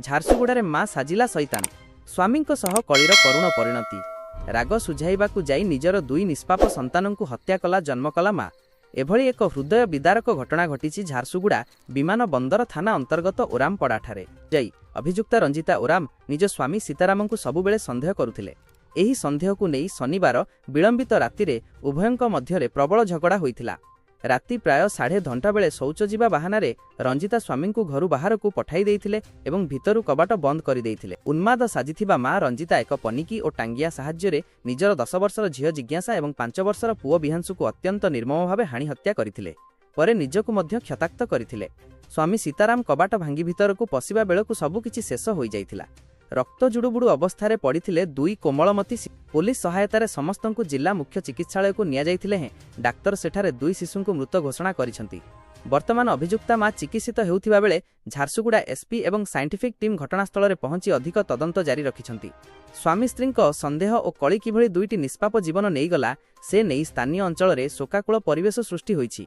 ଝାରସୁଗୁଡ଼ାରେ ମା ସାଜିଲା ସୈତାନ। ସ୍ୱାମୀଙ୍କ ସହ କଳିର କରୁଣ ପରିଣତି। ରାଗ ସୁଝାଇବାକୁ ଯାଇ ନିଜର ଦୁଇ ନିଷ୍ପାପ ସନ୍ତାନଙ୍କୁ ହତ୍ୟା କଲା ଜନ୍ମ କଲା ମା। ଏଭଳି ଏକ ହୃଦୟ ବିଦାରକ ଘଟଣା ଘଟିଛି ଝାରସୁଗୁଡ଼ା ବିମାନ ବନ୍ଦର ଥାନା ଅନ୍ତର୍ଗତ ଓରାମପଡ଼ାଠାରେ। ଯାଇ ଅଭିଯୁକ୍ତା ରଞ୍ଜିତା ଓରାମ ନିଜ ସ୍ୱାମୀ ସୀତାରାମଙ୍କୁ ସବୁବେଳେ ସନ୍ଦେହ କରୁଥିଲେ। ଏହି ସନ୍ଦେହକୁ ନେଇ ଶନିବାର ବିଳମ୍ବିତ ରାତିରେ ଉଭୟଙ୍କ ମଧ୍ୟରେ ପ୍ରବଳ ଝଗଡ଼ା ହୋଇଥିଲା। ରାତି ପ୍ରାୟ 10:30 ବେଳେ ଶୌଚ ଯିବା ବାହାନାରେ ରଞ୍ଜିତା ସ୍ୱାମୀଙ୍କୁ ଘରୁ ବାହାରକୁ ପଠାଇ ଦେଇଥିଲେ ଏବଂ ଭିତରୁ କବାଟ ବନ୍ଦ କରିଦେଇଥିଲେ। ଉନ୍ମାଦ ସାଜିଥିବା ମା ରଞ୍ଜିତା ଏକ ପନିକି ଓ ଟାଙ୍ଗିଆ ସାହାଯ୍ୟରେ ନିଜର 10 ବର୍ଷର ଝିଅ ଜିଜ୍ଞାସା ଏବଂ 5 ବର୍ଷର ପୁଅ ବିହାଂଶୁକୁ ଅତ୍ୟନ୍ତ ନିର୍ମମ ଭାବେ ହାଣି ହତ୍ୟା କରିଥିଲେ। ପରେ ନିଜକୁ ମଧ୍ୟ କ୍ଷତାକ୍ତ କରିଥିଲେ। ସ୍ୱାମୀ ସୀତାରାମ କବାଟ ଭାଙ୍ଗି ଭିତରକୁ ପଶିବା ବେଳକୁ ସବୁକିଛି ଶେଷ ହୋଇଯାଇଥିଲା। ରକ୍ତ ଜୁଡୁବୁଡୁ ଅବସ୍ଥାରେ ପଡ଼ିଥିଲେ ଦୁଇ କୋମଳମତି। ପୋଲିସ ସହାୟତାରେ ସମସ୍ତଙ୍କୁ ଜିଲ୍ଲା ମୁଖ୍ୟ ଚିକିତ୍ସାଳୟକୁ ନିଆଯାଇଥିଲେ ହେଁ ଡାକ୍ତର ସେଠାରେ ଦୁଇ ଶିଶୁଙ୍କୁ ମୃତ ଘୋଷଣା କରିଛନ୍ତି। ବର୍ତ୍ତମାନ ଅଭିଯୁକ୍ତା ମା ଚିକିତ୍ସିତ ହେଉଥିବା ବେଳେ ଝାରସୁଗୁଡ଼ା ଏସ୍ପି ଏବଂ ସାଇଣ୍ଟିଫିକ୍ ଟିମ୍ ଘଟଣାସ୍ଥଳରେ ପହଞ୍ଚି ଅଧିକ ତଦନ୍ତ ଜାରି ରଖିଛନ୍ତି। ସ୍ୱାମୀ ସ୍ତ୍ରୀଙ୍କ ସନ୍ଦେହ ଓ କଳି କିଭଳି ଦୁଇଟି ନିଷ୍ପାପ ଜୀବନ ନେଇଗଲା, ସେ ନେଇ ସ୍ଥାନୀୟ ଅଞ୍ଚଳରେ ଶୋକାକୁଳ ପରିବେଶ ସୃଷ୍ଟି ହୋଇଛି।